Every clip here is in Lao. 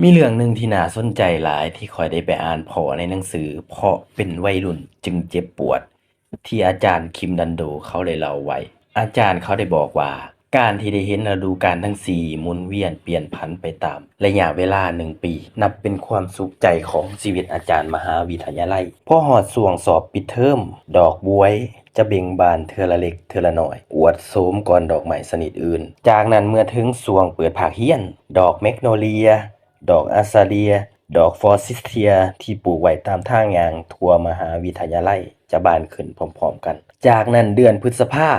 ມີເລື່ອງໜຶ່ງທີ່ໜ້າສົນໃຈຫຼາຍ ທີ່ຂ້ອຍໄດ້ໄປອ່ານພໍ້ໃນໜັງສື ເພາະເປັນໄວລຸ້ນຈຶ່ງເຈັບປວດ ທີ່ອາຈານຄິມດັນໂດເຂົາໄດ້ເລົ່າໄວ້. ອາຈານເຂົາໄດ້ບອກວ່າ ການທີ່ໄດ້ເຫັນລະດູການທັງສີ່ໝູນວຽນປ່ຽນຜັນໄປຕາມໄລຍະເວລາໜຶ່ງປີ ນັບເປັນຄວາມສຸກໃຈຂອງຊີວິດອາຈານມະຫາວິທະຍາໄລ. ພໍຮອດຊ່ວງສອບປິດເທີມ, ດອກບວຍຈະເບັ່ງບານເທື່ອລະເລັກເທື່ອລະນ້ອຍ, ອວດໂສມກ່ອນດອກໄມ້ຊະນິດອື່ນ. ຈາກນັ້ນເມື່ອເຖິງຊ່ວງເປີດພາກຮຽນ, ດອກແມກໂນເລຍ, ດອກອາຊາເລຍ, ດອກຟອຊິສເທຍທີ່ປູກໄວ້ຕາມທາງຍ່າງທົ່ວມະຫາວິທະຍາໄລຈະບານຂຶ້ນພ້ອມໆກັນ. ຈາກນັ້ນເດືອນພຶດສະພາ,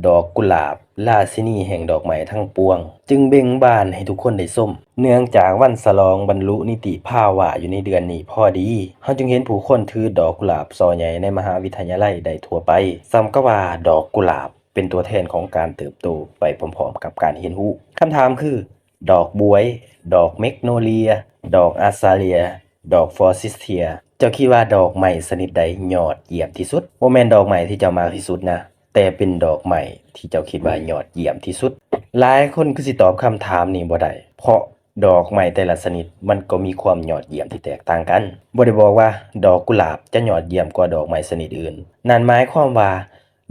ດອກກຸຫຼາບ, ລາຊິນີແຫ່ງດອກໄມ້ທັງປວງ, ຈຶ່ງເບັ່ງບານໃຫ້ທຸກຄົນໄດ້ຊົມ. ເນື່ອງຈາກວັນສະຫຼອງບັນລຸນິຕິພາວະຢູ່ໃນເດືອນນີ້ພໍດີ, ເຮົາຈຶ່ງເຫັນຜູ້ຄົນຖືດອກກຸຫຼາບສໍ່ໃຫຍ່ໃນມະຫາວິທະຍາໄລໄດ້ທົ່ວໄປ, ສ່ຳກັບວ່າດອກກຸຫຼາບເປັນຕົວແທນຂອງການເຕີບໂຕໄປພ້ອມໆກັບການຮຽນຮູ້. ຄຳຖາມຄື, ດອກບວຍ, ດອກແມກໂນເລຍ, ດອກອາຊາເລຍ, ດອກຟອຊິສເທຍ, ເຈົ້າຄິດວ່າດອກໄມ້ຊະນິດໃດຍອດຢ້ຽມທີ່ສຸດ? ບໍ່ແມ່ນດອກໄມ້ທີ່ເຈົ້າມັກທີ່ສຸດນະ, ແຕ່ເປັນດອກໄມ້ທີ່ເຈົ້າຄິດວ່າຍອດຢ້ຽມທີ່ສຸດ. ຫຼາຍຄົນຄືຊິຕອບຄຳຖາມນີ້ບໍ່ໄດ້, ເພາະດອກໄມ້ແຕ່ລະຊະນິດມັນກໍມີຄວາມຍອດຢ້ຽມທີ່ແຕກຕ່າງກັນ. ບໍ່ໄດ້ບອກວ່າດອກກຸຫຼາບຈະຍອດຢ້ຽມກວ່າດອກໄມ້ຊະນິດອື່ນ. ນັ້ນໝາຍຄວາມວ່າ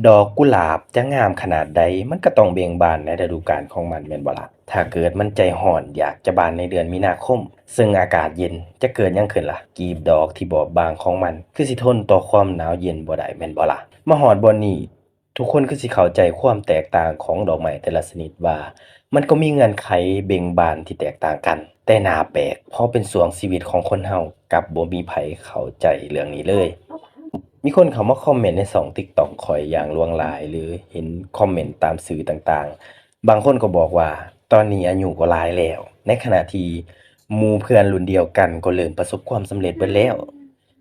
ດອກກຸຫຼາບຈະງາມຂະໜາດໃດ, ມັນກໍຕ້ອງເບັ່ງບານໃນລະດູການຂອງມັນ, ແມ່ນບໍ່ລະ? ຖ້າເກີດມັນໃຈຮ້ອນຢາກຈະບານໃນເດືອນມີນາຄົມ, ເຊິ່ງອາກາດເຢັນ, ຈະເກີດຫຍັງຂຶ້ນລະ? ກີບດອກທີ່ບອບບາງຂອງມັນ ຄືຊິທົນຕໍ່ຄວາມໜາວເຢັນບໍ່ໄດ້, ແມ່ນບໍ່ລະ? ມາຮອດບ່ອນນີ້, ທຸກຄົນຄືຊິເຂົ້າໃຈຄວາມແຕກຕ່າງຂອງດອກໄມ້ແຕ່ລະຊະນິດວ່າ ມັນກໍມີເງື່ອນໄຂເບັ່ງບານທີ່ແຕກຕ່າງກັນ. ແຕ່ໜ້າແປກ, ພໍເປັນຊ່ວງຊີວິດຂອງຄົນເຮົາ, ກັບບໍ່ມີໃຜເຂົ້າໃຈເລື່ອງນີ້ເລີຍ. ມີຄົນເຂົ້າມາຄອມເມັນໃນຊ່ອງ TikTok ຂ້ອຍຢ່າງຫຼວງຫຼາຍ ຫຼື ເຫັນຄອມເມັນຕາມສື່ຕ່າງໆ. ບາງຄົນກໍບອກວ່າ ຕອນນີ້ອາຍຸກໍຫຼາຍແລ້ວ, ໃນຂະນະທີ່ໝູ່ເພື່ອນລຸ້ນດຽວກັນກໍເລີ່ມປະສົບຄວາມສຳເລັດເບິດແລ້ວ.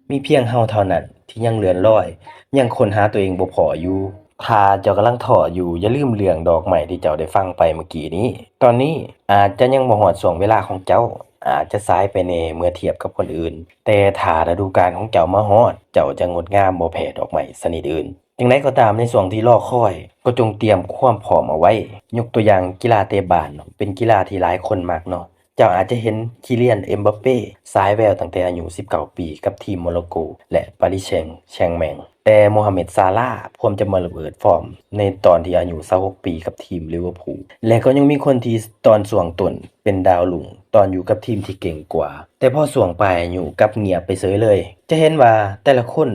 ມີພຽງເຮົາເທົ່ານັ້ນທີ່ຍັງເລື່ອນລອຍ, ຍັງຄົ້ນຫາຕົວເອງບໍ່ພໍຢູ່. ຖ້າເຈົ້າກຳລັງທໍ້ຢູ່, ຢ່າລືມເລື່ອງດອກໄມ້ທີ່ເຈົ້າໄດ້ຟັງໄປເມື່ອກີ້ນີ້. ຕອນນີ້ອາດຈະຍັງບໍ່ຮອດຊ່ວງເວລາຂອງເຈົ້າ, ອາດຈະສາຍໄປແດ່ເມື່ອທຽບກັບຄົນອື່ນ, ແຕ່ຖ້າລະດູການຂອງເຈົ້າມາຮອດ, ເຈົ້າຈະງົດງາມບໍ່ແພ້ດອກໄມ້ຊະນິດອື່ນ. ຢ່າງໃດກໍຕາມ, ໃນຊ່ວງທີ່ລໍຄອຍ, ກໍຈົ່ງຕຽມຄວາມພ້ອມເອົາໄວ້. ຍົກຕົວຢ່າງ, ກິລາເຕະບານເນາະ, ເປັນກິລາທີ່ຫຼາຍຄົນມັກເນາະ. ເຈົ້າອາດຈະເຫັນ ຄີລຽນ ເອັມບາເປ ສາຍແວວຕັ້ງແຕ່ອາຍຸສິບເກົ້າປີ ກັບທີມໂມໂຣໂກ ແລະ ປາຣີແຊງແຊງແມັງ, ແຕ່ໂມຮາເມັດ ຊາລາ ພວມຈະມາລະເບີດຟອມໃນຕອນທີ່ອາຍຸຊາວຫົກປີ ກັບທີມລິເວີພູ ແລະ ກໍຍັງມີຄົນທີ່ຕອນຊ່ວງຕົ້ນເປັນດາວລຸ້ງ ຕອນຢູ່ກັບທີມທີ່ເກັ່ງກວ່າ, ແຕ່ພໍຊ່ວງປາຍອາຍຸກັບງຽບໄປເສີຍເລີຍ. ຈະເຫັນວ່າແຕ່ລະຄົນ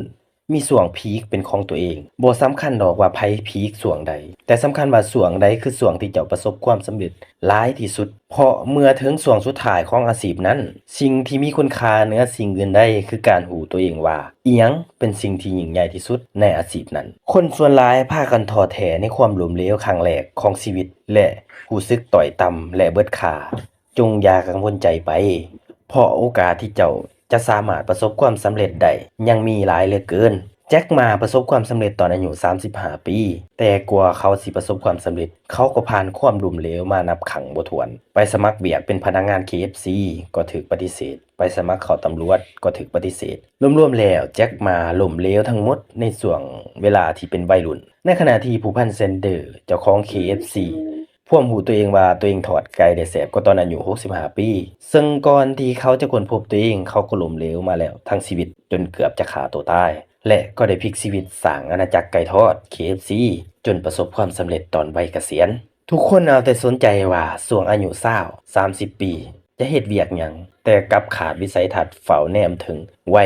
ມີຊ່ວງພີກເປັນຂອງຕົວເອງ. ບໍ່ສຳຄັນດອກວ່າໃຜພີກຊ່ວງໃດ, ແຕ່ສຳຄັນວ່າຊ່ວງໃດຄືຊ່ວງທີ່ເຈົ້າປະສົບຄວາມສຳເລັດຫຼາຍທີ່ສຸດ. ເພາະເມື່ອເຖິງຊ່ວງສຸດທ້າຍຂອງອາຊີບນັ້ນ, ສິ່ງທີ່ມີຄຸນຄ່າເໜືອສິ່ງອື່ນໃດຄືການຮູ້ຕົວເອງວ່າ ອີ່ຫຍັງເປັນສິ່ງທີ່ຍິ່ງໃຫຍ່ທີ່ສຸດໃນອາຊີບນັ້ນ. ຄົນສ່ວນຫຼາຍພາກັນທໍ້ແທ້ໃນຄວາມລົ້ມເຫຼວຄັ້ງແລກຂອງຊີວິດ ແລະ ຮູ້ສຶກຕ້ອຍຕ່ຳ ແລະ ເບິດຄ່າ. ຈົ່ງຢ່າກັງວົນໃຈໄປ, ເພາະໂອກາດທີ່ເຈົ້າຈະສາມາດປະສົບຄວາມສຳເລັດໄດ້ຍັງມີຫຼາຍເຫຼືອເກີນ. ແຈັກໝາປະສົບຄວາມສຳເລັດຕອນອາຍຸສາມສິບຫ້າປີ, ແຕ່ກວ່າເຂົາຊິປະສົບຄວາມສຳເລັດ, ເຂົາກໍຜ່ານຄວາມລົ້ມເຫຼວມານັບຄັ້ງບໍ່ຖ້ວນ. ໄປສະໝັກວຽກເປັນພະນັກງານ ເຄເອັຟຊີ ກໍຖືກປະຕິເສດ, ໄປສະໝັກເຂົ້າຕຳຫຼວດກໍຖືກປະຕິເສດ. ລວມໆແລ້ວ, ແຈັກໝາລົ້ມເຫຼວທັງໝົດໃນຊ່ວງເວລາທີ່ເປັນໄວລຸ້ນ. ໃນຂະນະທີ່ຜູ້ພັນ ແຊນເດີ ເຈົ້າຂອງ ເຄເອັຟຊີ ພວມຮູ້ຕົວເອງວ່າຕົວເອງທອດໄກ່ໄດ້ແຊບກວ່າຕອນອາຍຸຫົກສິບຫ້າປີ, ເຊິ່ງກ່ອນທີ່ເຂົາຈະຄົ້ນພົບຕົວເອງ, ເຂົາກໍລົ້ມເຫຼວມາແລ້ວທັງຊີວິດ ຈົນເກືອບຈະຂ້າຕົວຕາຍ ແລະ ກໍໄດ້ພລິກຊີວິດສ້າງອານາຈັກໄກ່ທອດ ເຄເອັຟຊີ ຈົນປະສົບຄວາມສຳເລັດຕອນໄວກະສຽນ. ທຸກຄົນເອົາແຕ່ສົນໃຈວ່າຊ່ວງອາຍຸຊາວ ສາມສິບປີ ຈະເຮັດວຽກຫຍັງ, ແຕ່ກັບຂາດວິໄສທັດເຝົ້າແນມເຖິງໄວ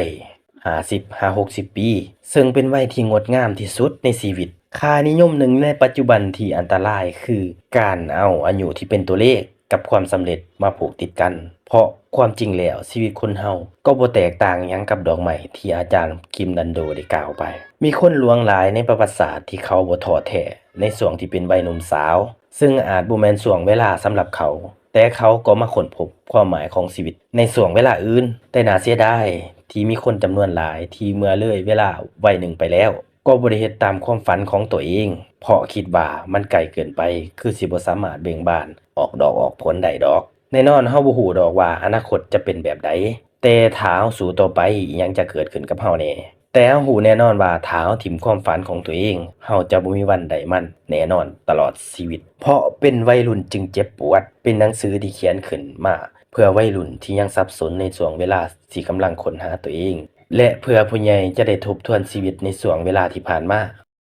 ຫ້າສິບຫາຫົກສິບປີ, ເຊິ່ງເປັນໄວທີ່ງົດງາມທີ່ສຸດໃນຊີວິດ. ຄ່ານິຍົມໜຶ່ງໃນປັດຈຸບັນທີ່ອັນຕະລາຍຄືການເອົາອາຍຸທີ່ເປັນຕົວເລກກັບຄວາມສຳເລັດມາຜູກຕິດກັນ, ເພາະຄວາມຈິງແລ້ວຊີວິດຄົນເຮົາກໍບໍ່ແຕກຕ່າງຫຍັງກັບດອກໄມ້ທີ່ອາຈານຄິມດັນໂດໄດ້ກ່າວໄປ. ມີຄົນຫຼວງຫຼາຍໃນປະຫວັດສາດທີ່ເຂົາບໍ່ທໍ້ແທ້ໃນຊ່ວງທີ່ເປັນໄວໜຸ່ມສາວ, ເຊິ່ງອາດບໍ່ແມ່ນຊ່ວງເວລາສຳລັບເຂົາ, ແຕ່ເຂົາກໍມາຄົ້ນພົບຄວາມໝາຍຂອງຊີວິດໃນຊ່ວງເວລາອື່ນ. ແຕ່ໜ້າເສຍດາຍທີ່ມີຄົນຈຳນວນຫຼາຍທີ່ເມື່ອເລີຍເວລາໄວໜຶ່ງໄປແລ້ວ, ກໍບໍ່ໄດ້ເຮັດຕາມຄວາມຝັນຂອງຕົວເອງ, ເພາະຄິດວ່າມັນໄກເກີນໄປ, ຄືຊິບໍ່ສາມາດເບັ່ງບານອອກດອກອອກຜົນໄດ້ດອກ. ແນ່ນອນ, ເຮົາບໍ່ຮູ້ດອກວ່າອະນາຄົດຈະເປັນແບບໃດ, ແຕ່ຖ້າເຮົາສູ້ຕໍ່ໄປ, ອີ່ຫຍັງຈະເກີດຂຶ້ນກັບເຮົາແດ່? ແຕ່ເຮົາຮູ້ແນ່ນອນວ່າ ຖ້າເຮົາຖິ້ມຄວາມຝັນຂອງຕົວເອງ, ເຮົາຈະບໍ່ມີວັນໄດ້ມັນແນ່ນອນຕະຫຼອດຊີວິດ. ເພາະເປັນໄວລຸ້ນຈຶ່ງເຈັບປວດ ເປັນໜັງສືທີ່ຂຽນຂຶ້ນມາ ເພື່ອໄວລຸ້ນທີ່ຍັງສັບສົນໃນຊ່ວງເວລາທີ່ກຳລັງຄົ້ນຫາຕົວເອງ ແລະ ເພື່ອຜູ້ໃຫຍ່ຈະໄດ້ທົບທວນຊີວິດໃນຊ່ວງເວລາທີ່ຜ່ານມາ.